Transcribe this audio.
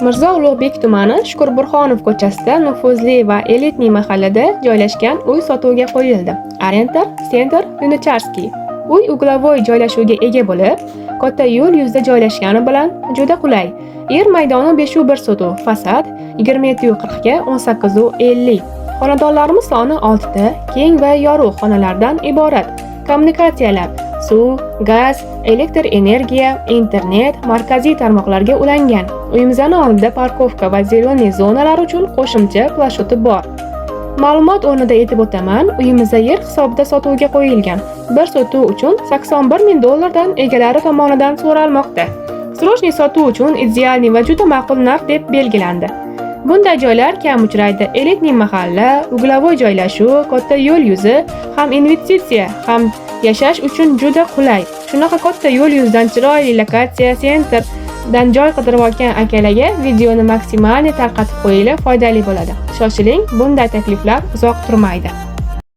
Mirzo Ulug'bek tumani, Shukur Burhonov ko'chasida, nufuzli va элитный mahallada joylashgan uy sotuvga qo'yildi. Ориентир центр Lunacharskiy. Uy угловой joylashuvga ega bo'lib, katta yo'l yuzida joylashgani bilan juda qulay. Yer maydoni 5,1 sotix, fasad 27,40 ga 18,50. Xonadonlarimiz soni 6 ta, keng va yorug' xonalardan iborat. Kommunikatsiyalar: suv, gaz, elektr energiya, internet markaziy tarmoqlarga ulangan. Uyimizni oldida парковка va зеленый zonalar uchun qo'shimcha площадь bor. Ma'lumot o'rnida aytib o'taman, uyimizda yer hisobida sotuvga qo'yilgan. Bir sotix uchun 81 ming dollardan egalari tomonidan so'ralmoqda. Срочный sotuv uchun идеальный va juda ma'qul narx deb belgilandi. Bunday joylar kam uchraydi. Элитный mahalla, угловой joylashuv, katta yo'l yuzi, ham investitsiya, ham yashash uchun juda qulay. Shunaqa katta yo'l yuzidan chiroyli lokatsiya, центр dan joy qidirib olgan akalarga videoni максимальный tarqatib qo'yinglar, foydali bo'ladi. Shoshiling, bunday takliflar uzoq turmaydi.